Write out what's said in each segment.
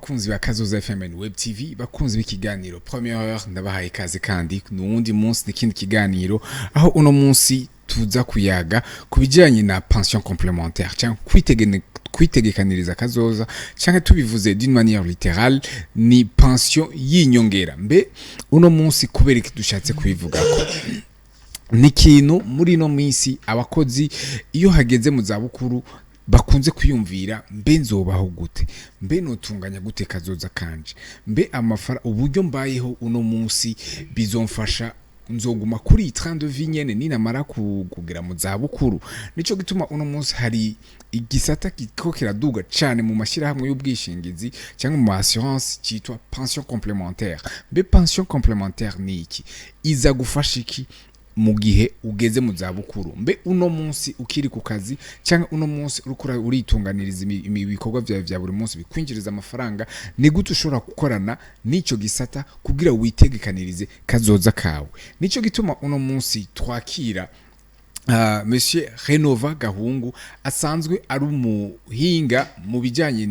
Bakunzi ba Kazoza FM and Web TV, bakunzi b'ikiganiro Première Heure, ndabahaye ikaze kandi nuwundi munsi n'ikindi kiganiro, aho uno munsi tuza kuyaga ku bijyanye na pension complémentaire cyangwa kwitegekaniriza kazoza, cyangwa tubivuze d'une manière littérale, ni pension y'inyongera. Mbe uno munsi kubera iki dushatse kubivugako? Ni ikintu muri ino minsi abakozi iyo hageze mu zabukuru bakunze kwiyumvira: mbe nzobaho gute? Mbe notunganya gute kazoza kanje? Mbe amafara, uburyo mbayeho uno munsi bizomfasha, nzoguma kuri iyi train de vie nyene ninamara kugera mu zabukuru? Nico gituma uno munsi hari igisata kiko kiraduga cane mu mashyirahamwe y'ubwishingizi cyangwa mu assurance cyitwa pension complémentaire. Mbe pension complémentaire ni iki? Iza gufasha iki mu gihe ugeze mu zabukuru? Mbe uno munsi ukiri ku kazi cyangwa uno munsi uriko uritunganiriza ibikorwa vyawe vya buri munsi bikwinjiriza amafaranga, ni gute ushobora gukorana n'ico gisata kugira witegekanirize kazoza kawe? Nico gituma uno munsi twakira Monsieur Renova Gahungu, asanzwe ari umuhinga mu bijyanye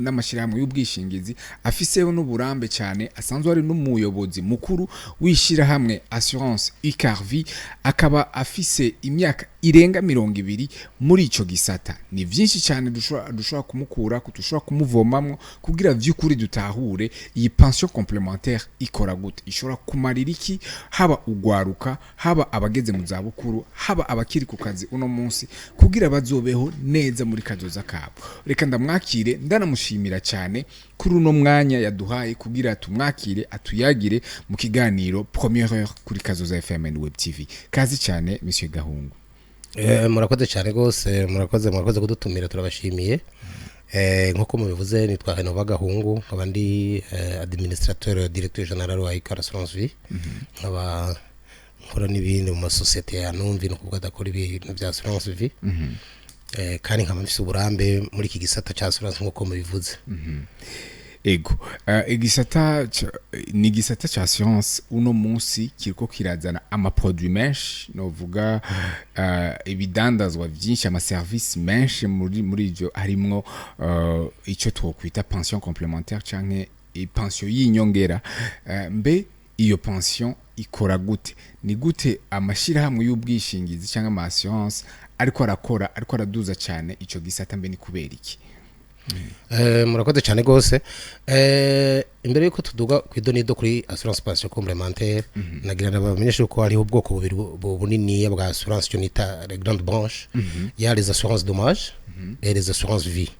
n'amashyirahamwe y'ubwishingizi, afiseho n'uburambe cyane, asanzwe ari n'umuyobozi mukuru w'ishyirahamwe Assurance Icarvi, akaba afise imyaka irenga 20 muri ico gisata. Ni byinshi cyane dushobora kumukura, dushobora kumuvomamwo kugira vy'ukuri dutahure iyi pension complémentaire ikora gute, ishobora kumarira iki, haba ugwaruka, haba abageze mu zabukuru, haba abakiri ku kazi uno munsi, kugira bazobeho neza muri kazoza kabo. Reka ndamwakire, ndanamushimira cyane kuri uno mwanya yaduhaye kugira tumwakire, atuyagire mu kiganiro Première Heure kuri Kazoza FM and Web TV. Kazi cyane, Monsieur Gahungu. Murakoze cyane rwose, murakoze, murakoze kudutumira, turabashimiye. Nk'uko mubivuze, nitwa Renova Gahungu, nkaba ndi administrateur directeur général wa Icare Assurance Vie, nkaba nkora n'ibindi mu masosiyete ya Numvi, ni ukuvuga adakora ibintu bya assurance vie. Kandi nkaba mfise uburambe muri iki gisata cya assurance nk'uko mubivuze. Ego, igisata ni igisata ca assurance uno munsi kiriko kirazana amaproduit menshi, novuga ibidandazwa vyinshi, amaservice menshi. Muri ivyo harimwo ico twokwita pension complémentaire canke pension y'inyongera. Mbe iyo pension ikora gute? Ni gute amashirahamwe y'ubwishingizi canke ama assurance ariko arakora, ariko araduza cane ico gisata? Mbe ni kubera iki? Murakoze cyane rwose. Imbere yuko tuduga ku idonido kuri assurance pension complémentaire, nagira nabamenyeshe ko hariho ubwoko bubiri buniniya bwa assurance, icyo nita les grandes branches: il y a les assurances dommages et les assurances vie.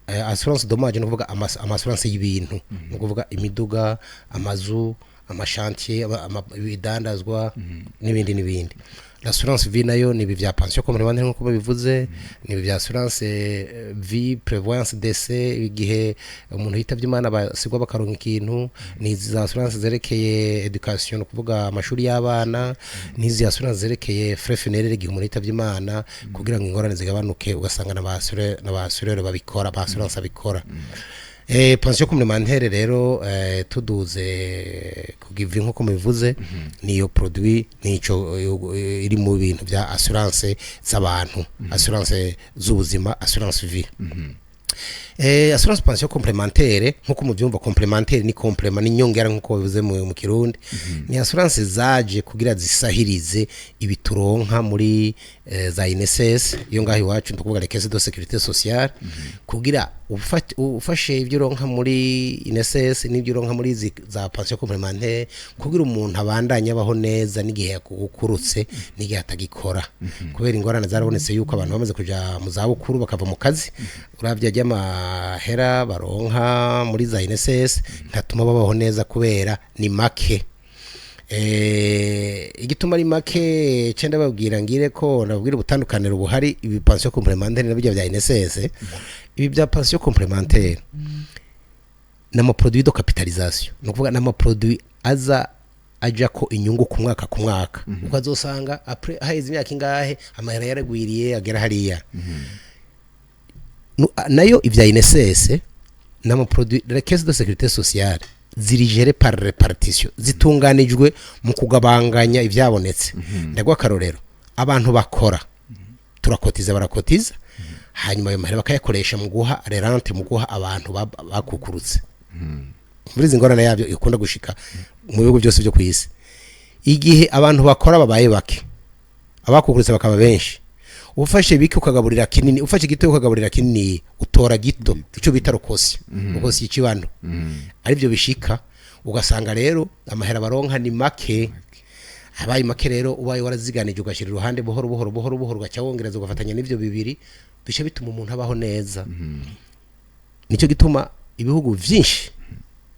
Assurance dommage ni ukuvuga ama assurance y'ibintu, ni ukuvuga imiduga, amazu, amachantier, ibidandazwa n'ibindi n'ibindi. L'assurance vie nayo ni ibi vya pension complémentaire nk'uko babivuze, ni ibi vya assurance vie prévoyance décès, igihe umuntu yitavye Imana basigwa bakaronka ikintu, ni izi za assurance zerekeye education, ni ukuvuga amashuri y'abana, n'izi assurance zerekeye frais funéraire igihe umuntu yitavye Imana, kugira ngo ingorane zigabanuke, ugasanga n'aba assureur babikora, ba assurance abikora. Pension complémentaire rero, tuduze kugivi nkuko mubivuze, niyo produit, nico iri mu bintu bya assurance z'abantu, assurance z'ubuzima, assurance vie. Assurance pension complémentaire, nkuko muvyumva, complémentaire ni complément, ni nyongera nkuko babivuze mu Kirundi. Ni assurance zaje kugira zisahirize ibituronka muri za INSS iyo ngaho iwacu, ndakuvuga les caisses de sécurité sociale, kugira ufashe ibyo uronka muri INSS n'ibyo uronka muri za pension complémentaire, kugira umuntu abandanye abaho neza n'igihe yakukurutse, n'igihe atagikora. Kubera ingorane zarabonetse yuko abantu bamaze kuja mu zabukuru bakava mu kazi, uravye ajya amahera baronka muri za INSS ntatuma babaho neza kubera ni make. Igituma ari make, cenda babwira ngire ko nababwira ubutandukaniro buhari ibi pension complémentaire na bijya bya INSS. Ibi bya pension complémentaire n'ama produit de capitalisation, ni ukuvuga n'ama produit aza aja ko inyungu ku mwaka ku mwaka, ukazosanga après haheze imyaka ingahe amahera yaragwiriye agera hariya. Nayo ivya INSS n'ama produit, la caisse de sécurité sociale ziri gérées par répartition, zitunganijwe mu kugabanganya ivyabonetse. Ndaguha akarorero: abantu bakora turakotiza, barakotiza, Hanyuma ayo mahera bakayakoresha mu guha rente, mu guha abantu bakukurutse. Muri izi ngorane yabyo ikunda gushika mu bihugu byose byo ku isi, igihe abantu bakora babaye bake, abakukurutse bakaba benshi, ufashe bike ukagaburira kinini, ufashe gito ukagaburira kinini, utora gito, icyo bita le quotient, le quotient ikibano. Aribyo bishika, ugasanga rero amahera baronka ni make. Abaye make rero, ubaye waraziganije, ugashyira iruhande buhoro buhoro buhoro buhoro, ugaca wongereza, ugafatanya n'ibyo bibiri, bica bituma umuntu abaho neza. Nicyo gituma ibihugu vyinshi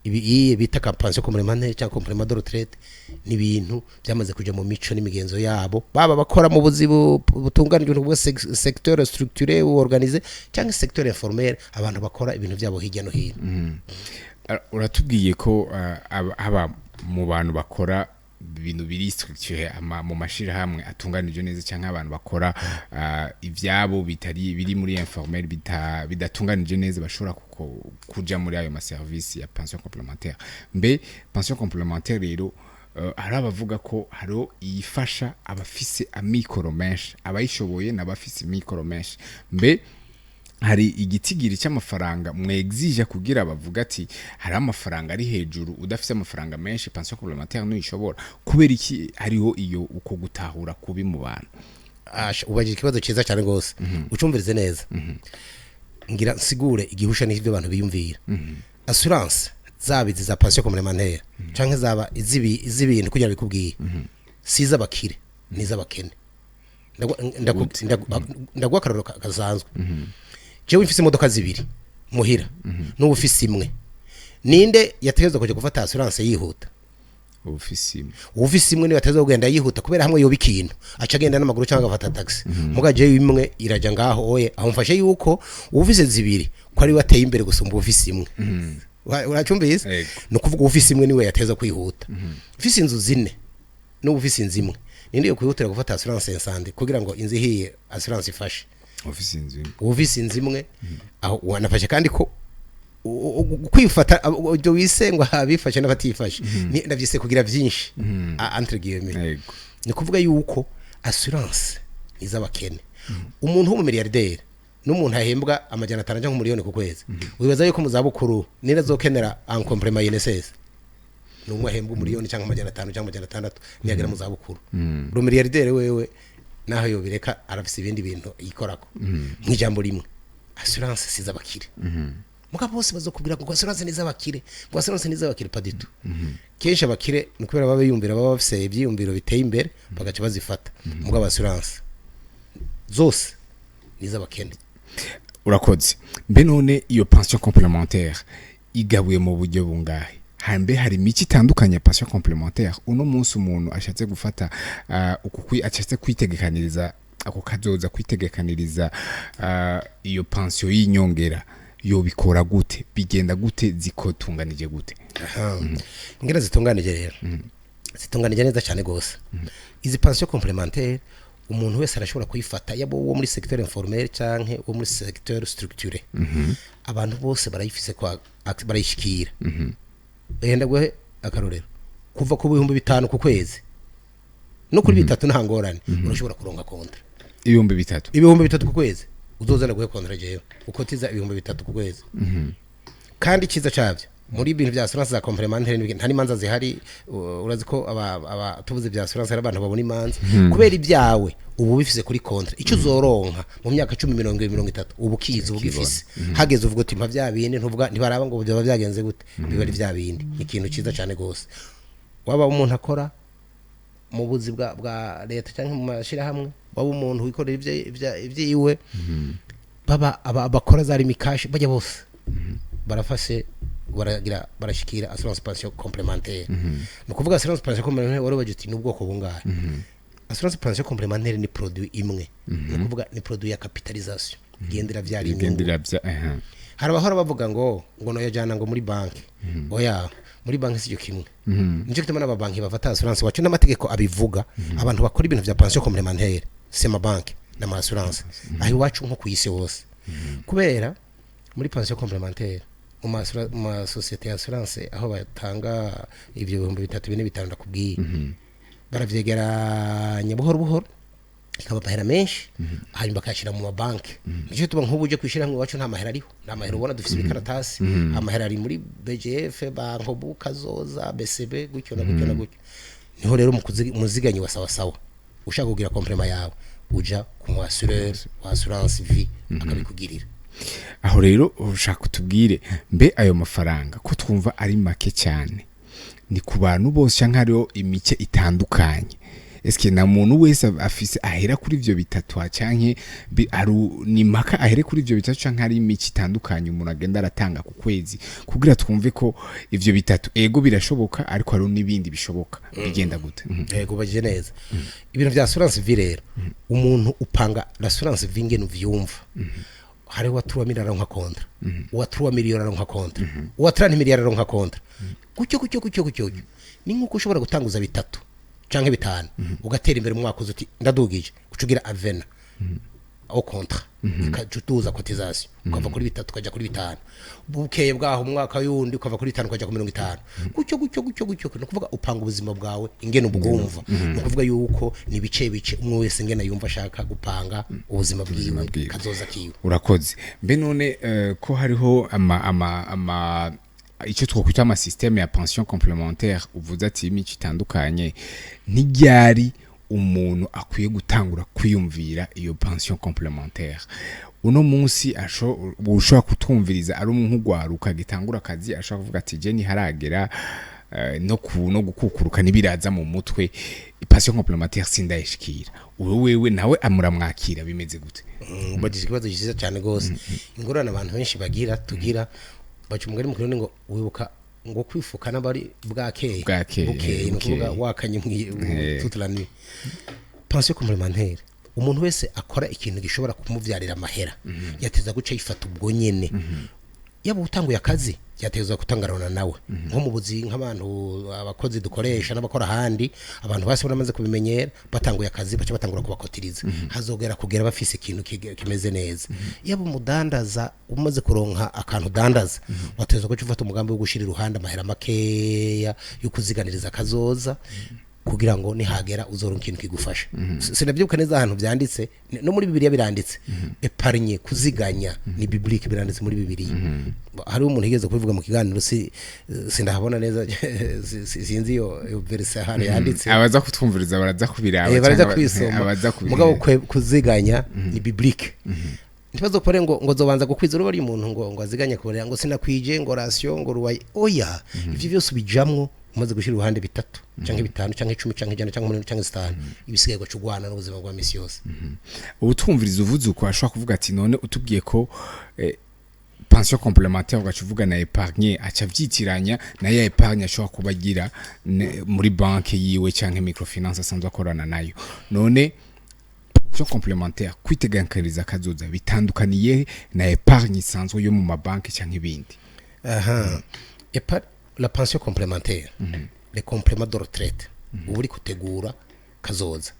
ibi iye bita ka pension complémentaire cyangwa complément de retraite ni ibintu byamaze kuja mu mico n'imigenzo yabo, baba bakora mu buzi butunganijwe bwa secteur structuré ou organisé cyangwa secteur informel, abantu bakora ibintu byabo hirya no hino. Uratubwiye ko haba mu bantu bakora ibintu biri structuré mu mashirahamwe atunganije neza, cyangwa abantu bakora ivyabo bitari biri muri informel, bidatunganije neza, bashobora kuja muri ayo ma service ya pension complémentaire. Mbe pension complémentaire rero, hari abavuga ko hariho iyifasha abafise amikoro menshi, abayishoboye n'abafise amikoro menshi. Mbe hari igitigiri cy'amafaranga mwexija kugira bavuga ati hari amafaranga ari hejuru, udafise amafaranga menshi pension complémentaire ntuyishobora? Kubera iki hariho iyo uko gutahura kubi mu bantu? Asha, ubajije ikibazo cyiza cyane rwose. Ucumvirize neza, ngira nsigure igihusha n'ibyo abantu biyumvira. Assurance, zaba izi za pension complémentaire canke zaba iz'ibintu, kugira bikubwiye, si iz'abakire, ni iz'abakene. Ndaguha akarorero gasanzwe. Jewe mfise imodoka zibiri muhira, n'ubu ufise imwe, ninde yategerezwa kuja gufata assurance yihuta? Ufise imwe. Ufise imwe niwe ateza kugenda yihuta, kubera hamwe yoba ikintu aca agenda n'amaguru cyangwa agafata taxi. Muga jewe imwe iraja ngaho oye, aho mfashe yuko ufise zibiri ko ari we ateye imbere gusumba ufise imwe. Uracyumvise? Yego. Ni ukuvuga ufise imwe niwe yateza kwihuta. Ufise inzu zine n'ubu ufise inzu imwe, ninde yo kwihutira gufata assurance incendie kugira ngo inzu ihiye assurance ifashe? Ufise inzu imwe. Ufise inzu imwe. Aho wanafashe kandi ko kwifata ibyo wise ngo abifashe n'abatifashe, ndavyise kugira byinshi, entre guillemets. Ni kuvuga yuko assurance ni iz'abakene. Umuntu w'umumiliyarderi n'umuntu ahembwa 500 cyangwa 1 miliyoni ku kwezi, wibaza yuko mu zabukuru nira azokenera un complément INSS? Ni umwe ahembwa 1 miliyoni cyangwa 500 cyangwa 600, niyagera mu zabukuru. Umumiliyarderi wewe naho yobireka, arafise ibindi bintu yikorako. Nk'ijambo rimwe, assurance si iz'abakire. Mugabo bose bazokubwira ngo assurance ni iz'abakire, ngo assurance ni iz'abakire. Pas du tout. Kenshi abakire ni kubera baba biyumvira, baba bafise ibyiyumviro biteye imbere, bagaca bazifata. Mugabo assurance zose ni iz'abakene. Urakoze. Mbe none iyo pension complémentaire igabuye mu buryo bungahe? Hambe hari imico itandukanye ya pension complémentaire? Uno munsi umuntu ashatse gufata uku ashatse kwitegekaniriza ako kazoza, kwitegekaniriza iyo pension y'inyongera, yobikora gute? Bigenda gute? Zikotunganije gute? Aha. Ingene zitunganije rero, zitunganije neza cyane gose. Izi pension complémentaire umuntu wese arashobora kuyifata, yaba uwo muri secteur informel canke uwo muri secteur structuré. Abantu bose barayifise kwa barayishikira. Enda guhe akarorero: kuva ku 5000 ku kwezi no kuri 3 nta ngorane, urashobora kuronka contrat. 3000? 3000 ku kwezi, uzozana guhe contrat jewe ukotiza 3000 ku kwezi. Kandi icyiza cyabyo muri ibintu bya assurance za complémentaire n'ibindi, nta n'imanza zihari. Urazi ko aba tuvuze bya assurance hari abantu babona imanza kubera ibyawe ubu bifise kuri contrat. Icyo uzoronka mu myaka 10, 20, 30, ubu ukizi, ubu ugifise. Hageze uvuga uti mpa bya bindi, ntuvuga, ntibaraba ngo byaba byagenze gute, biba ari bya bindi. Ni ikintu cyiza cyane gose. Waba umuntu akora mu buzi bwa leta cyangwa mu mashyirahamwe, waba umuntu wikorera ibyiwe, baba abakora za Lumicash, bajya bose barafashe, baragira, barashikira assurance pension complémentaire. Ni ukuvuga assurance pension complémentaire, wari ubaje uti ni ubwoko bungahe? Assurance pension complémentaire ni produit imwe, ni ukuvuga ni produit ya capitalisation igendera vyara inyungu. Igendera bya aha. Hari abahora bavuga ngo noyajyana ngo muri banki. Oya, muri banki sicyo kimwe. Nicyo gituma n'ababanki bafata assurance wacu n'amategeko abivuga. Abantu bakora ibintu vya pension complémentaire c'est ma banque n'ama assurance aho iwacu nko ku isi hose, kubera muri pension complémentaire mu masosiyete ya assurance aho batanga ibyo 3000, 4000, 5 ndakubwiye, baravyegeranya buhoro buhoro. Ikaba amahera menshi, hanyuma bakayashyira mu mabanki. Nicyo gituma nk'ubu uje kwishyira hamwe iwacu nta mahera ariho, nta mahera ubona. Dufite ibikaratasi, amahera ari muri BGF, Bancobu, Kazoza, BCB, gutyo na gutyo na gutyo. Niho rero muziganyi wa Sawa Sawa, ushaka kugira complément yawe, uja ku mu assureur wa assurance vie akabikugirira. Aho rero ushaka utubwire, mbe ayo mafaranga ko twumva ari make cyane, ni ku bantu bose canke hariho imice itandukanye? Eske na muntu wese afise ahera kuri ivyo bitatu, canke ni mpaka ahere kuri ivyo bitatu, canke hari imice itandukanye umuntu agenda aratanga ku kwezi, kugira twumve ko ivyo bitatu ego birashoboka, ariko hariho n'ibindi bishoboka? Bigenda gute? Yego, ubajije neza. Ibintu vya assurance vie rero, umuntu upanga l'assurance vie ingene uvyumva. Hariho uwa 3 000 aronka contrat, uwa 3 miliyoni aronka contrat, uwa 30 miliyari aronka contrat, gutyo gutyo gutyo gutyo gutyo. Ni nk'uko ushobora gutanguza bitatu canke bitanu, ugatera imbere mu mwaka uza uti ndadugije, uca ugira avenant au contrat, ukaca uduza cotisation, ukava kuri bitatu ukajya kuri bitanu. Bukeye bwaho umwaka yundi ukava kuri bitanu ukajya ku 50, gutyo gutyo gutyo gutyo. Ni ukuvuga upanga ubuzima bwawe ingene ubwumva. Ni ukuvuga yuko ni bice bice, umwe wese ingene yumva ashaka gupanga ubuzima bwiwe, bwiwe. kazoza kiwe. Urakoze. Mbe none ko hariho ama icyo twakwita ama système ya pension complémentaire, uvuze ati imico itandukanye, ntiryari umuntu akwiye gutangura kwiyumvira iyo pension complémentaire? Uno munsi ushobora kutwumviriza ari nk'ugwaruka gitangura akazi, ashobora kuvuga ati je ntiharagera no gukukuruka, ntibiraza mu mutwe, pension complémentaire sindayishikira. Uwe wewe nawe amuramwakira, bimeze gute? Ubajije ikibazo cyiza cyane rwose. Ingorane abantu benshi bagira, tugira, baca umugani mu Kirundi ngo wibuka ngo kwifuka n'abari bwakeye. Bwakeye, bukeye, ni ukuvuga bukeye. wakanye toute la nuit. Pension complémentaire, umuntu wese akora ikintu gishobora kumuvyarira amahera yateza guca yifata ubwo nyene. Yaba utanguye akazi, yateza gutangarana nawe nko mu buzi, nk'abantu abakozi dukoresha n'abakora ahandi. Abantu bose baramaze kubimenyera, batanguye akazi baca batangura kubakotiriza, hazogera kugera bafise ikintu kimeze neza. Yaba umudandaza, umaze kuronka akantu udandaza, wateza guca ufata umugambi wo gushira iruhande amahera makeya yo kuziganiriza akazoza, kugira ngo nihagera uzoronka ikintu kigufasha. Sinabyibuka neza ahantu byanditse, no muri Bibiliya biranditse. Épargne, kuziganya, ni biblique, biranditse muri Bibiliya. Hariho umuntu yigeze kubivuga mu kiganiro, si sindahabona neza, sinzi iyo verse ahantu yanditse. Abaza kutwumviriza baraza kubiraba baraza canke kwisoma. Abaza kubireba. Mugabo kuziganya ni biblique. Ntibazo kore ngo zobanza gukwiza uruba ari umuntu ngo aziganye kubera ngo sinakwije ngo ration ngo ruwaye. Oya, ivyo byose ubijamwo umaze gushyira iruhande bitatu canke bitanu canke 10 canke 100 canke 80 canke 5, ibisigaye ugaca ugwana n'ubuzima bwa misi yose. Ubutwumviriza uvuze uko ashobora kuvuga ati none utubwiye ko pension complémentaire, ugaca uvuga na épargne, aca avyitiranya na ya épargne ashobora kuba agira muri banki yiwe canke microfinance asanzwe akorana nayo. None pension complémentaire, kwiteganiriza akazoza, bitandukaniye na épargne isanzwe yo mu mabanki canke ibindi? Aha, la pension complémentaire, les compléments de retraite, uba uri kutegura kazoza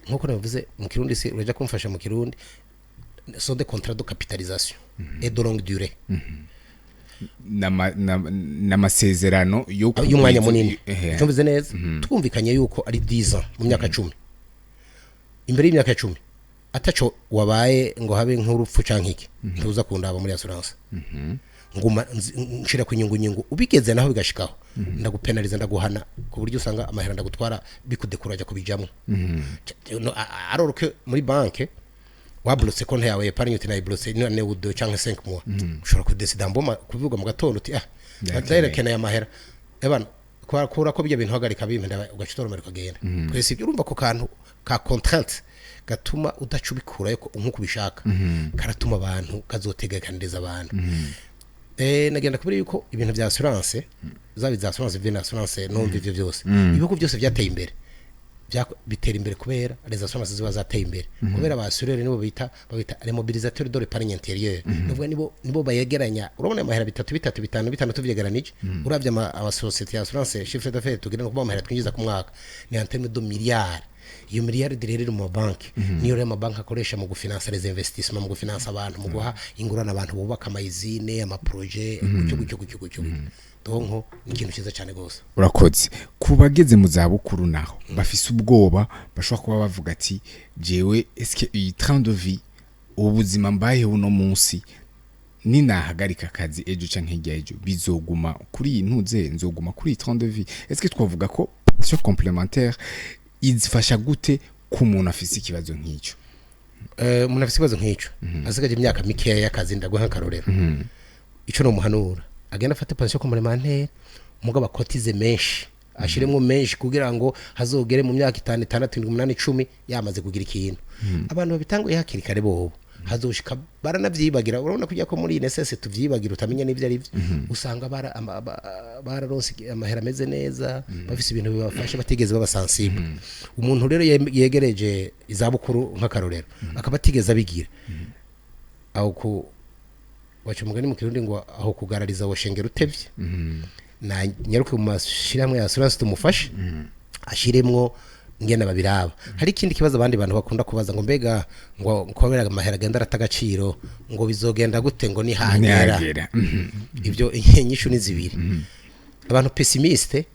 nkuko nabivuze mu Kirundi, si uraja kumfasha mu Kirundi, sont des contrats de capitalisation et de longue durée. N'amasezerano yo y'umwanya munini. Cyumvize neza, twumvikanye yuko ari 10 ans, mu myaka 10. Imbere y'imyaka 10 ataco wabaye, ngo habe nk'urupfu canke iki, ntuza kundaba muri assurance. Nguma nshira ku nyungu nyungu, ubigeze naho bigashikaho ndagupenaliza, ndaguhana ku buryo usanga amahera ndagutwara bikudekura ajya kubijamwo. No, alors que muri banke wablotse konti yawe épargne, uti nayiblotse ni année ou deux canke 5 mois, ushobora kudesida mboma kubivuga mu gatondo uti ah, ndayerekana aya mahera ebana kwa kura ko bijya bintu hagarika bimpe, ugaca utoromera ukagenda. Twese ibyo urumva ko kantu ka contrainte gatuma udaca ubikurayo nkuko ubishaka, karatuma abantu kazotegekaniriza abantu. Nagenda kubera yuko ibintu vya assurance, zaba iza assurance vie na assurance non vie, ivyo byose, ibihugu byose byateye imbere bitera imbere kubera les assurances ziba zateye imbere, kubera ba assureurs nibo bita, babita les mobilisateurs de l'épargne intérieure. Nuvuga nibo bayegeranya. Urabona amahera bitatu bitatu bitanu bitanu tuvyegeranije, uravye ama société ya assurance, chiffre d'affaires tugira, no kuba amahera twinjiza ku mwaka ni en terme de milliards. Iyo miliyaridi rero iri mu mabanki, niyo rero amabanki akoresha mu gufinansa les investissements, mu gufinansa abantu, mu guha ingurane abantu bubaka ama usines, ama projets, gutyo gutyo gutyo gutyo. Donc ni ikintu cyiza cyane rwose. Urakoze. Ku bageze mu zabukuru naho bafise ubwoba, bashobora kuba bavuga ati: "Jewe, eske iyi train de vie, ubu buzima mbayeho uno munsi, ninahagarika akazi ejo canke hirya ejo, bizoguma kuri iyi ntuze, nzoguma kuri iyi train de vie?" Eske twavuga ko pension complémentaire izifasha gute ku muntu afise ikibazo nk'icyo? Umuntu afite ikibazo nk'icyo, asigaje imyaka mikeya y'akazi, ndaguha nk'akarorero, icyo ni umuhanura agenda afate pension complémentaire, mugabo akotize menshi, ashiremo menshi, kugira ngo hazogere mu myaka 5, 6, 7, 8, 10 yamaze kugira ikintu. Abantu babitanguye hakiri kare bobo hazoshika baranavyibagira. Urabona kujya ko muri INSS tuvyibagira, utamenya n'ivyo ari byo. Usanga bararonse amahera ameze neza, bafise ibintu bibafasha, batigeze baba sensible. Umuntu rero yegereje izabukuru, nk'akarorero, akaba atigeze abigira, aho ku baca umugani mu Kirundi ngo aho kugarariza woshengera utevye. Na nyaruke mu mashirahamwe ya assurance tumufashe ashiremwo ngena babiraba. Hari ikindi kibazo abandi bantu bakunda kubaza ngo: "Mbega ngo kubera amahera agenda arata agaciro, ngo bizogenda gute ngo nihagera?" Ntihagera. Ibyo inyishu ni zibiri. Abantu pessimistes,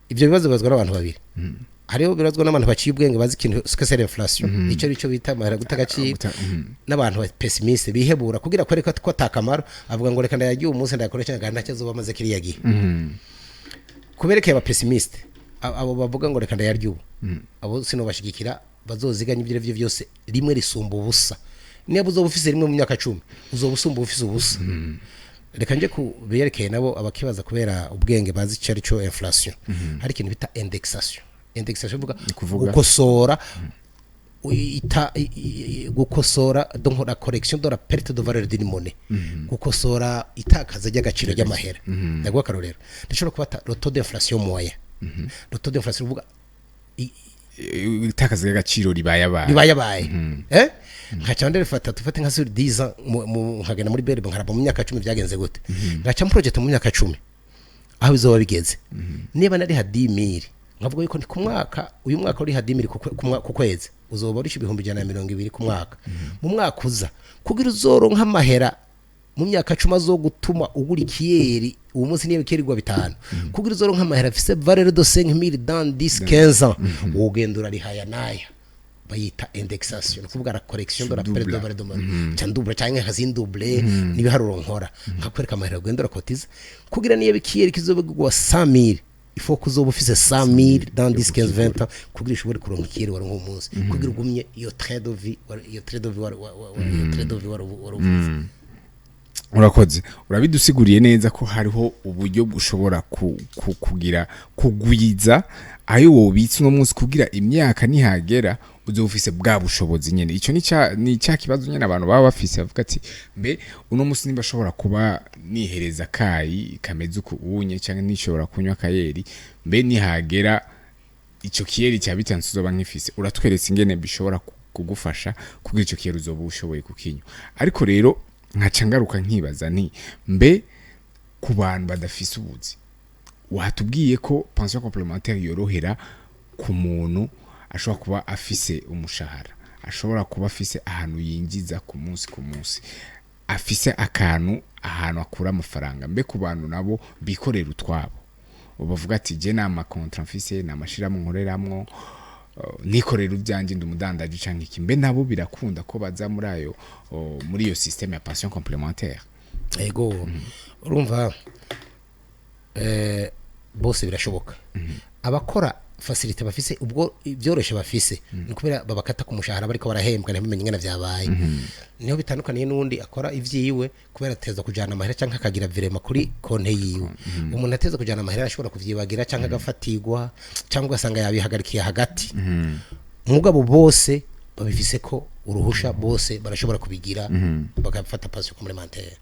ibyo bibazo bibazwa n'abantu babiri. Hariho birabazwa n'abantu baciye ubwenge, bazi ikintu ce que c'est l'inflation, icyo ari cyo bita amahera guta agaciro, n'abantu ba pessimistes bihebura kugira kwereka ko atakamaro, avuga ngo: "Reka ndayagiye umunsi ndayakoresha ngana ntacyo azoba amaze kiriya gihe." Kuberekeye aba pessimistes, abo bavuga ngo "Reka ndayarya ubu", abo sinobashigikira. Bazoziganya ibyo arivyo byose, rimwe risumba ubusa. Niba uzoba ufise rimwe mu myaka 10, uzoba usumba ufise ubusa. Reka nje ku berekeye nabo abakibaza kubera ubwenge, bazi icyo ari cyo inflation. Hari ikintu bita indexation. Indexation ivuga Kuvuga? gukosora gukosora, donc la correction de la perte de valeur d'une monnaie, gukosora itakaza ry'agaciro ry'amahera. Ndaguha akarorero: ndashobora kubata le taux d'inflation moyen. Le taux d'inflation uvuga Itakaza ry'agaciro ribaye abaye. Bibaye abaye, nkaca ndabifata, tufate nka sur 10 ans, nkagenda muri BRB nkaraba mu myaka 10 byagenze gute, ngaca mu projet mu myaka 10 aho bizoba bigeze. Niba nariha 10,000, nkavuga yuko ni ku mwaka, uyu mwaka uriha 10,000 ku kwezi, uzoba urisha 120,000 ku mwaka. Mu mwaka uza, kugira uzoronka amahera mu myaka 10 azogutuma ugura ikiyeri, uwo munsi niyo ikiyeri igwa bitanu, kugira uzoronka amahera afise valeur de 5000 dans 10 15 ans, wogenda urarihaya naya. Bayita indexation, ni ukuvuga la correction de la perte de valeur de monnaie. Ca ndubura canke nkazindouble n'ibiharuro nkora, nkakwereka amahera ugenda urakotiza kugira niyo ikiyeri kizoba kigwa 100,000, il faut ko uzoba ufise 100,000 dans 10 15 20 ans kugira ushobore kuronka ikiyeri waronka umunsi, kugira ugumye iyo train de vie iyo train de vie iyo train de vie wari ufise. Urakoze, urabidusiguriye neza ko hariho uburyo bushobora kugira kugwiza ayo wobitse uno munsi, kugira imyaka nihagera uzoba ufise bwa bushobozi nyene. Ico ni ca kibazo nyene abantu baba bafise, bavuga ati: "Mbe uno munsi nimba ashobora kuba nihereza kayi kameze uku unye, canke nishobora kunywa kayeri, mbe nihagera ico kiyeri cya bitanu uzoba nkifise?" Uratweretse ingene bishobora kugufasha kugira ico kiyeri uzoba ushoboye kukinywa. Ariko rero nkaca ngaruka nkibaza nti: mbe ku bantu badafise ubuzi? Watubwiye ko pension complémentaire yorohera ku muntu ashobora kuba afise umushahara, ashobora kuba afise ahantu yinjiza ku munsi ku munsi, afise akantu ahantu akura amafaranga. Mbe ku bantu nabo bikorera utwabo, bavuga ati: "Je ni ama contrats mfise, ni amashirahamwe nkoreramwo, nikorera ibyanjye, ndi umudandaji canke iki", mbe nabo birakunda ko baza muri ayo muri iyo système ya pension complémentaire? Ego, urumva, bose birashoboka. Abakora facilité bafise ubwo ibyoroshe bafise ni kubera babakata ku mushahara, bariko barahembwa, ntibamenye ingene vyabaye. Niho bitandukaniye n'uwundi akora ivyiwe, kubera ateza kujana amahera canke akagira virement kuri konte yiwe. Umuntu ateza kujana amahera ashobora kuvyibagira canke agafatirwa, cyangwa ugasanga yabihagarikiye hagati. Mugabo bose babifise ko uruhusha, bose barashobora kubigira, bagafata pension complémentaire.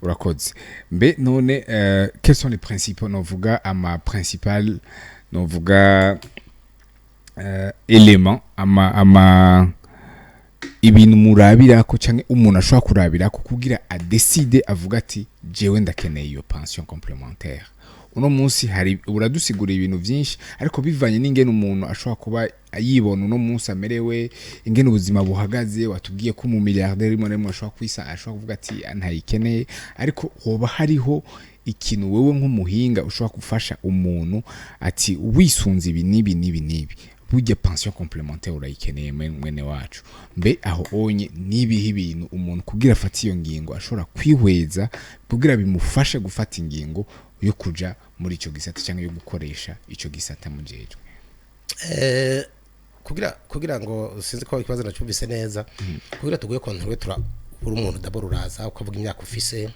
Urakoze. Mbe none quels sont les principaux, novuga ama principal, novuga élément, ama ibintu murabirako canke umuntu ashobora kurabirako kugira adécide avuga ati: "Jewe ndakeneye iyo pension complémentaire"? Uno munsi hari uradusigurira ibintu vyinshi, ariko bivanye n'ingene umuntu ashobora kuba yibona uno munsi amerewe, ingene ubuzima buhagaze, watubwiye ko umu milliardaire rimwe na rimwe ashobora kwisa, ashobora kuvuga ati ntayikeneye, ariko hoba hariho ikintu wewe nk'umuhinga ushobora gufasha umuntu ati wisunze ibi n'ibi n'ibi n'ibi, burya pension complémentaire urayikeneye, mwene wacu. Mbe aho onye nibihe ibintu umuntu kugira afate iyo ngingo ashobora kwihweza kugira bimufashe gufata ingingo yo kuja muri ico gisata cyangwa yo gukoresha ico gisata mujejwe? Kugira ngo, sinzi ko ikibazo nacyumvise neza, kugira tuguye contrôle tura uri umuntu, d'abord uraza ukavuga imyaka ufise,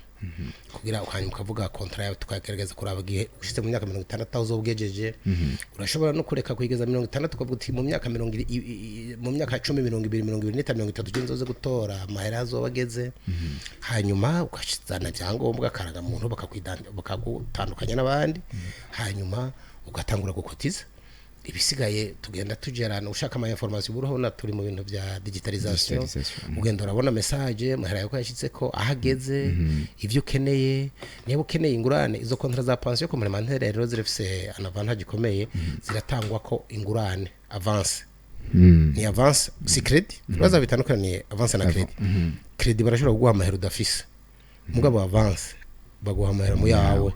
kugira hanyuma ukavuga contrat yawe, tukagerageza kuraba igihe ushitse mu myaka 60 aho uzobugejeje. Urashobora no kureka kuyigeza 60, ukavuga uti mu myaka mirongo mu myaka 10, 20, 25, 30, je nzoze gutora amahera azoba ageze. Hanyuma ukazana ibyangombwa, akarangamuntu, bakagutandukanya n'abandi, hanyuma ugatangura gukotiza. Ibisigaye tugenda tugerana. Ushaka ama information, ubu urabona turi mu bintu bya digitalisation. Digitalisation. Ugenda urabona message mahera yuko yashitse, ko ahageze, ivyo ukeneye. Niba ukeneye ingurane, izo contrat za pension complémentaire rero zirafise un avantage ikomeye: ziratangwa ko ingurane, avance. Ni avance, si crédit. Uraza bitandukaniye avance na crédit. Crédit barashobora kuguha amahera udafise, mugabo avance baguha amahera mu yawe.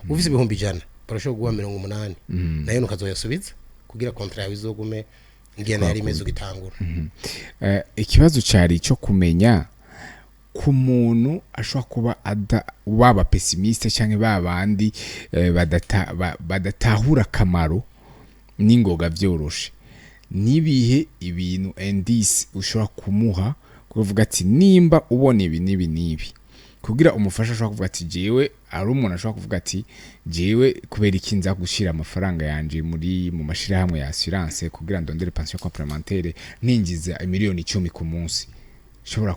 Ufise 100,000, barashobora kuguha 80, nayo ukazoyasubiza kugira contrat yawe izogume ingene yari imeze ugitangura. Ikibazo cyari cyo kumenya ku muntu ashobora kuba ada waba pessimiste cyangwa ba bandi badatahura akamaro n'ingoga vyoroshe, nibihe ibintu indice ushobora kumuha kuvuga ati nimba ubona ibi n'ibi n'ibi, kugira umufasha ashobora kuvuga ati jewe, ari umuntu ashobora kuvuga ati jewe kubera iki nza gushira amafaranga yanje muri mu mashirahamwe ya assurance kugira ndondere pension complémentaire, ninjiza 10 miliyoni ku munsi, nshobora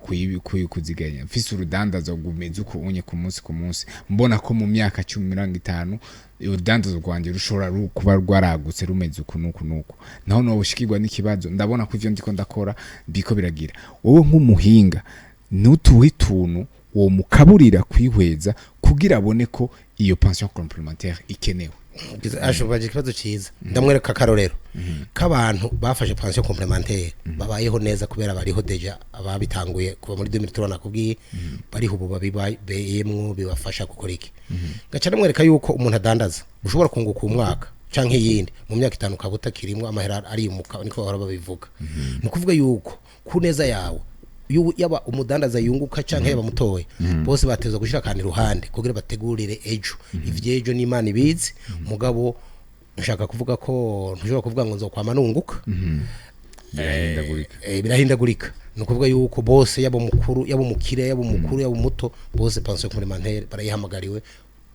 kuziganya, mfise urudandazo rwumeze uko unye ku munsi ku munsi, mbona ko mu myaka 10, 50 urudandazo rwanjye rushobora kuba rwaragutse, rumeze uku nuku nuku, naho noba ushikirwa n'ikibazo, ndabona ko ivyo ndiko ndakora biko biragira. Wowe nk'umuhinga, nutuhe tuntu uwo mukaburira kwihweza kugira abone ko iyo pension complémentaire ikenewe? Ashobaje ikibazo cyiza. Ndamwereka akarorero k'abantu bafashe pension complémentaire babayeho neza, kubera bariho déjà ababitanguye kuva muri 2003 nakubwiye, bariho ubu babibayemwo, bibafasha gukora iki. Gaca ndamwereka yuko umuntu adandaza ushobora kunguka umwaka canke iyindi, mu myaka 5 ukaba utakirimwo, amahera arimuka, niko bahora babivuga. Ni ukuvuga yuko ku neza yawe, yaba umudandaza yunguka canke yaba mutoya, bose batezwa gushira akantu iruhande kugira bategurire ejo. Ivyejo n'Imana ibizi, mugabo nshaka kuvuga ko ntushobora kuvuga ngo nzokwama nunguka. Birahindagurika. Birahindagurika. Ni ukuvuga yuko bose, yaba umukuru, yaba umukire, yaba umukuru, yaba umuto, bose pension complémentaire barayihamagariwe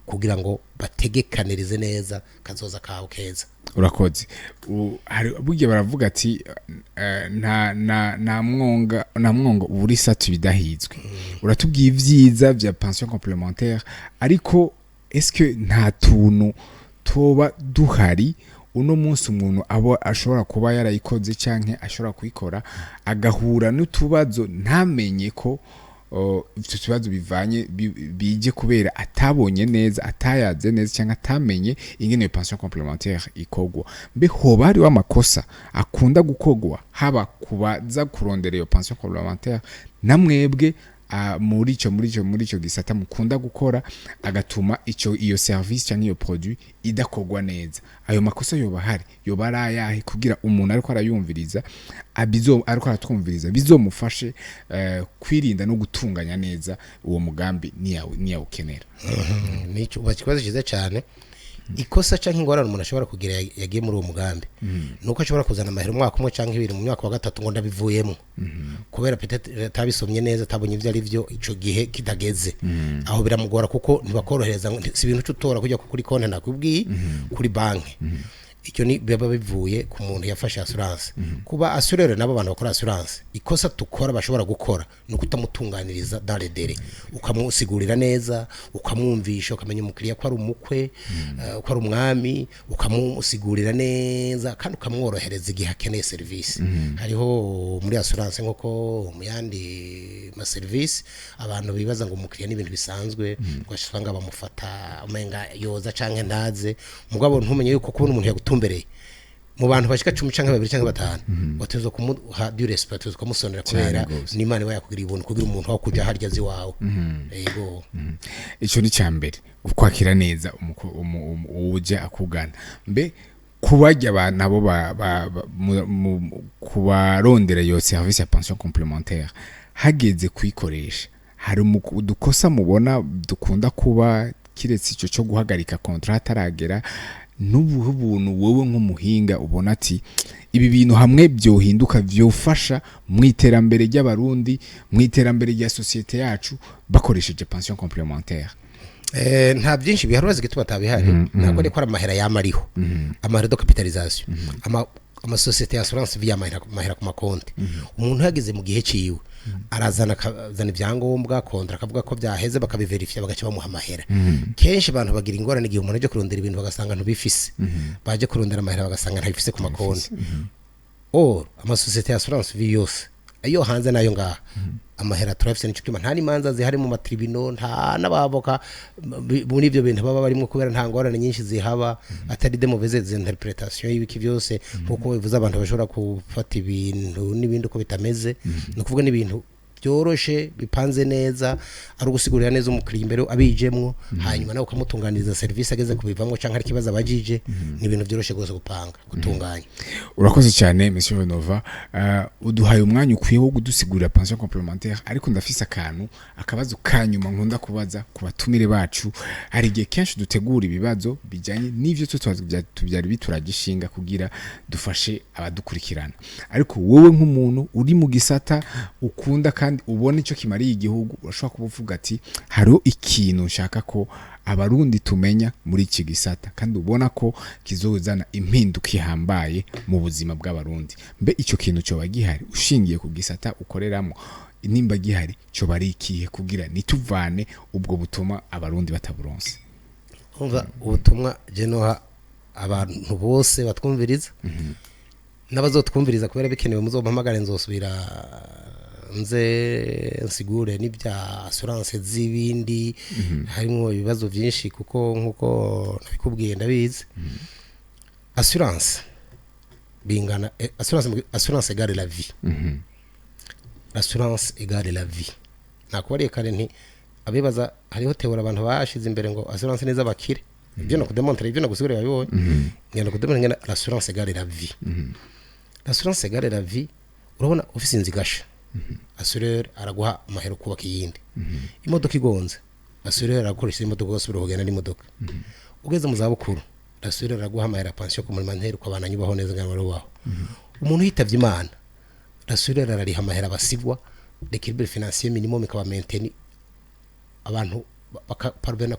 kugira ngo bategekanirize neza kazoza kawe keza. Urakoze. Burya baravuga ati nta mwonga ubura isatu bidahizwe. Uratubwiye ivyiza vya pension complémentaire, ariko est-ce que nta tuntu toba duhari uno munsi umuntu abo ashobora kuba yarayikoze canke ashobora kuyikora agahura n'utubazo, ntamenye ko ivyo tubazo bivanye bije kubera atabonye neza, atayaze neza, cyangwa atamenye ingene iyo pension complémentaire ikorwa? Mbe hoba hariho amakosa akunda gukorwa, haba kubaza kurondera iyo pension complémentaire, namwebwe muri ico gisata mukunda gukora, agatuma ico iyo service cyangwa iyo produit idakorwa neza? Ayo makosa yoba ahari, yoba ari ayahe, kugira umuntu ariko arayumviriza abizo, ariko aratwumviriza, bizomufashe kwirinda no gutunganya neza uwo mugambi niyawukenera? Nicyo uba ikibazo cyiza cyane. Ikosa cyangwa ingorane umuntu ashobora kugira yagiye muri uwo mugambi ni uko ashobora kuzana amahera umwaka umwe cyangwa ibiri, mu mwaka wa gatatu ngo ndabivuyemo, kubera peut-être atabisomye neza, atabonye ibyo ari byo icyo gihe kitageze aho. Biramugora kuko ntibakorohereza, si ibintu uca utora kujya kuri konti nakubwiye kuri banki. Icyo ni biba bivuye ku muntu yafashe assurance. Kuba assureur nabo, abantu bakora assurance, ikosa tukora, bashobora gukora, ni ukutamutunganiriza dans les délais. Ukamusigurira neza, ukamwumvisha, ukamenya umukiriya ko ari umukwe, ko ari umwami, ukamusigurira neza kandi ukamworohereza igihe akeneye service. Hariho muri assurance, nkuko mu yandi ma service, abantu bibaza ngo umukiriya ni ibintu bisanzwe, ugasanga bamufata umenga yoza canke ntaze. Mugabo ntumenye yuko kubona umuntu yagutumbereye mu bantu bashika 10 canke babiri canke batanu, wategerezwa kumuha du respect, wategerezwa kumusonera kubera Gose. n'Imana iba yakugiriye ubuntu kugira umuntu wo kuja harya azi iwawe, yego. Icyo ni cya mbere, kwakira neza uje akugana. Mbe kubajya nabo kubarondera iyo service ya pension complémentaire, hageze kuyikoresha, hari udukosa mubona dukunda kuba, kiretse icyo cyo guhagarika contrat ataragera? N'ubuhe buntu wowe nk'umuhinga ubona ati ibi bintu hamwe byohinduka byofasha mu iterambere ry'Abarundi, mu iterambere rya sosiyete yacu, bakoresheje pension complémentaire? Nta byinshi bihari. Urazi igituma atabihari? Ntabwo ariko ari amahera yama ariho, amahera de capitalisation, amasosiyete ya assurance vie, amahera ku makonti. Umuntu yageze mu gihe ciwe, arazana, akazana ibyangombwa, contrat, akavuga ko byaheze, bakabiverifya, bagaca bamuha amahera. Kenshi abantu bagira ingorane igihe umuntu aje kurondera ibintu bagasanga ntubifise, baje kurondera amahera bagasanga ntabifise ku makonti. Or amasosiyete ya assurance vie yose, ayo hanze nayo ngaha, amahera turafise. Nico gituma nta n'imanza zihari mu ma tribunaux, nta n'abavoka muri ibyo bintu baba barimo, kubera nta ngorane nyinshi zihaba, atari de mauvaise interprétation y'ibiki byose. Nkuko bivuze, abantu bashobora gufata ibintu n'ibindi uko bitameze. Ni ukuvuga n'ibintu byoroshe, bipanze neza, ari ugusigurira neza umukiriya imbere abijemwo, hanyuma nawe ukamutunganiriza serivisi ageze kubivamwo canke hari ikibazo abajije. Ni ibintu byoroshe rwose gupanga, gutunganya. Urakoze cyane, Monsieur Renova. Uduhaye umwanya ukwiye wo kudusigurira pension complémentaire, ariko ndafise akantu, akabazo kanyuma nkunda kubaza ku batumire bacu. Hari igihe kenshi dutegura ibibazo bijyanye n'ivyo twe tubyari bituragishinga kugira dufashe abadukurikirana, ariko wowe nk'umuntu uri mu gisata ukunda kandi ubona icyo kimariye igihugu, urashobora kuba uvuga ati hariho ikintu nshaka ko Abarundi tumenya muri iki gisata, kandi ubona ko kizozana impinduka ihambaye mu buzima bw'Abarundi. Mbe icyo kintu cyoba gihari ushingiye ku gisata ukoreramo? Nimba gihari, cyoba ari ikihe, kugira nituvane ubwo butuma Abarundi bataburonse? Umva, ubutumwa je noha abantu bose batwumviriza n'abazotwumviriza, kubera bikenewe muzompamagare, nzosubira nze nsigure n'ibya assurance z'ibindi, harimo ibibazo byinshi, kuko nkuko nabikubwiye ndabizi. Assurance bingana assurance, assurance égale la vie. L'assurance égale la vie. Nakubariye kare nti abibaza hariho théorie abantu bashize imbere ngo assurance neza bakire. Ibyo no kudemontre, ibyo no gusigurira, babibonye. Ngenda kudemontre ngena l'assurance égale la vie. L'assurance égale la vie. Urabona ufise inzu igasha, assureur araguha amahera kubaka iyindi. Imodoka igonze, assureur aragukoresha imodoka, ugasubira kugenda n'imodoka. Ugeze mu zabukuru, assureur araguha amahera, pension complémentaire, ukabana nyubaho neza ngana barubaho. Umuntu yitavye Imana, l'assureur arariha amahera basigwa, l'équilibre financier minimum ikaba maintenu, abantu bakaparvena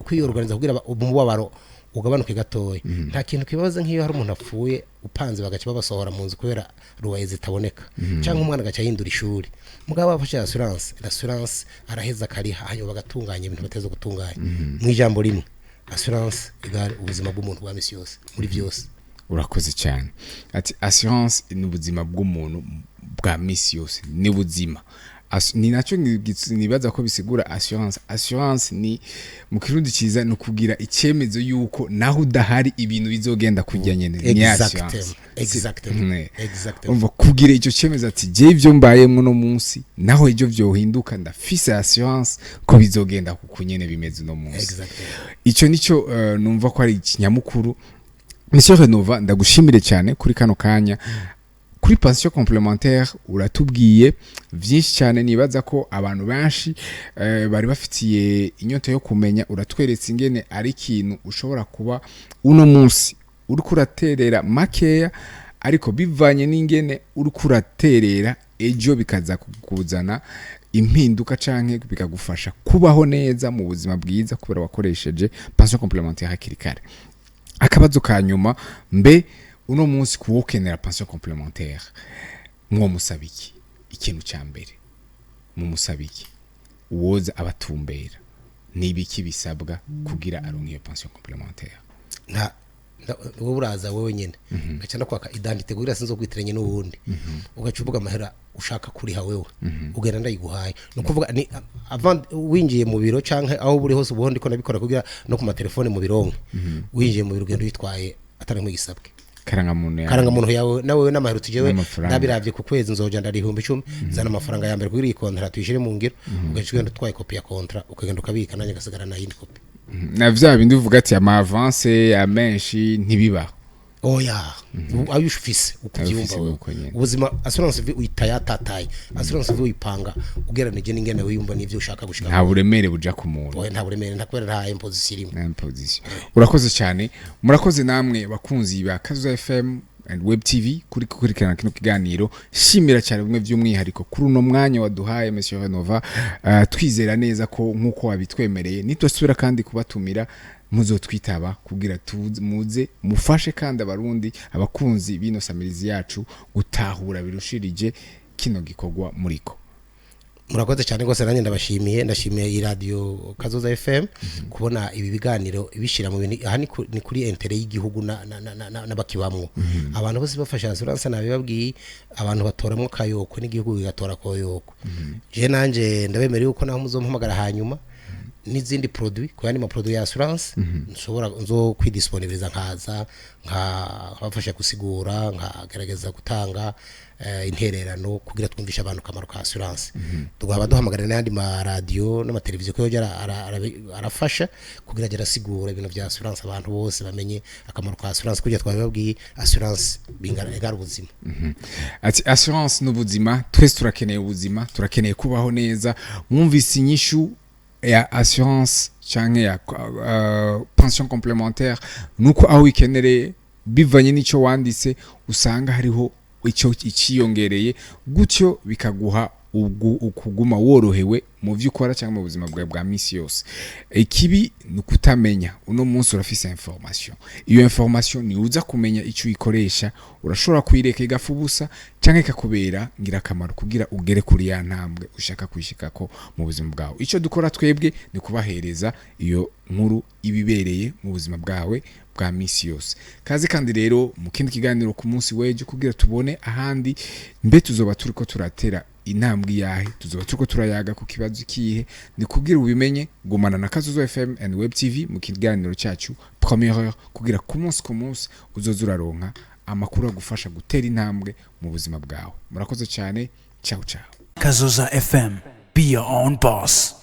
kwiyorganiza kugira umubabaro ugabanuke gatoya. Nta kintu kibabaza nk'iyo hari umuntu apfuye upanze, bagaca babasohora mu nzu kubera loyer zitaboneka, cyangwa umwana agaca ahindura ishuri. Mugabo bafashe assurance, l'assurance araheza akariha, hanyuma bagatunganya ibintu bateza gutunganya. Mu ijambo rimwe, assurance égale ubuzima bw'umuntu bwa misi yose muri byose. Urakoze cyane. Ati assurance ni ubuzima bw'umuntu bwa misi yose, ni buzima. Ni nacyo nibaza ko bisigura assurance. Assurance ni mu Kirundi cyiza ni ukugira icyemezo yuko naho udahari ibintu bizogenda kujya nyene, ni assurance. Exactement. Umva, kugira icyo cyemezo ati je ibyo mbayemwo no munsi, naho ibyo vyohinduka, ndafise assurance ko bizogenda kuko nyene bimeze uno munsi. Icyo nicyo numva ko ari ikinyamukuru. Monsieur Renova, ndagushimire cyane kuri kano kanya kuri pension complémentaire. Uratubwiye byinshi cyane, nibaza ko abantu benshi bari bafitiye inyota yo kumenya. Uratweretse ingene ari ikintu ushobora kuba uno munsi uriko uraterera makeya, ariko bivanye n'ingene uriko uraterera, ejo bikaza kukuzana impinduka canke bikagufasha kubaho neza mu buzima bwiza, kubera wakoresheje pension complémentaire hakiri kare. Akabazo ka nyuma: mbe uno munsi kuwokenera pension complémentaire, mwo musaba iki? Ikintu ca mbere mumusaba iki uwoza abatumbera? Ni ibiki bisabwa kugira aronke iyo pension complémentaire? Nta wowe uraza wowe nyene, ngaca ndakwaka identité kugira sinzokwitiranye n'uwundi, ugaca uvuga amahera ushaka kuriha wewe, ugenda ndayiguhaye. Ni ukuvuga ni avant winjiye mu biro canke aho buri hose, ubundi ko nabikora kugira no ku matelefone mu bironke, winjiye mu biro ugenda uyitwaye atari nk'igisabwe. Karangamuntu yawe. Karangamuntu yawe nawe n'amahera tujewe. N'amafaranga. Ndabiravye, ku kwezi nzoja ndari 10,000, zana amafaranga ya mbere kugira iyi contrat tuyishire mu ngiro. Ugaca ugenda utwaye kopi ya contrat, ukagenda ukabika, nanjye ngasigara na yindi kopi. Na vya bindi uvuga ati ama avance amenshi ntibibaho? Oya, ayo ufise uko Ayo ubyumva ufise wewe. uko nyene. Ubuzima, assurance vie uyita yatataye, assurance vie uyipanga ugereranije n'ingene wiyumva n'ivyo ushaka gushika. Nta buremere buja ku muntu. Oya, nta buremere, nta kubera nta imposition irimo. Nta imposition. Urakoze cyane, murakoze namwe bakunzi ba Kazoza FM and Web TV kuri gukurikirana kino kiganiro. Shimira cyane bimwe by'umwihariko kuri uno mwanya waduhaye, Monsieur Renova. Twizera neza ko nk'uko wabitwemereye, nitosubira kandi kubatumira muzotwitaba kugira muze mufashe kandi Abarundi, abakunzi bino samirizi yacu, gutahura birushirije kino gikorwa muriko. Murakoze cyane rwose, nanjye ndabashimiye. Ndashimiye iyi radio Kazoza FM kubona ibi biganiro ibishyira mu bintu. Aha ni kuri intérêt y'igihugu n'abakibamwo. Abantu bose bafashe assurance, nabibabwiye, abantu batoramo kayoko n'igihugu kigatora koyoko. Je nanje ndabemera yuko naho muzompamagara hanyuma n'izindi produit, ku yandi ma produit ya assurance, nshobora nzo kwidisponibiliza nkaza nkabafasha gusigura, nkagerageza gutanga intererano kugira twumvishe abantu akamaro ka assurance. Tugaba duhamagara n'ayandi ma radio n'amateleviziyo ko yoja arafasha kugira ajye arasigura ibintu bya assurance, abantu bose bamenye akamaro ka assurance. Kugira twabibabwiye, assurance bingana egara ubuzima. Ati assurance n'ubuzima, twese turakeneye ubuzima, turakeneye kubaho neza. Mwumvise inyishu ya assurance canke ya pension complémentaire, nuko aho ikenereye bivanye n'ico wanditse, usanga hariho icyo iciyongereye, gutyo bikaguha ukuguma worohewe mu byo ukora cyangwa mu buzima bwawe bwa misi yose. Ikibi ni ukutamenya. Uno munsi urafise information, iyo information ni uza kumenya icyo uyikoresha. Urashobora kuyireka igafa ubusa cyangwa ikakubera ngirakamaro kugira ugere kuri ya ntambwe ushaka kwishikako mu buzima bwawe. Icyo dukora twebwe ni kubahereza iyo nkuru ibibereye mu buzima bwawe bwa misi yose. Kazi kandi rero mu kindi kiganiro ku munsi w'ejo kugira tubone ahandi mbe tuzoba turiko turatera intambwe yahe, tuzoba turiko turayaga ku kibazo kihe. Ni kugira ubimenye, gumana na Kazozo FM and Web TV mu kiganiro cyacu Première Heure, kugira ku munsi ku munsi uzoza uraronka amakuru agufasha gutera intambwe mu buzima bwawe. Murakoze cyane, ciao ciao. Kazoza FM. Be your own boss.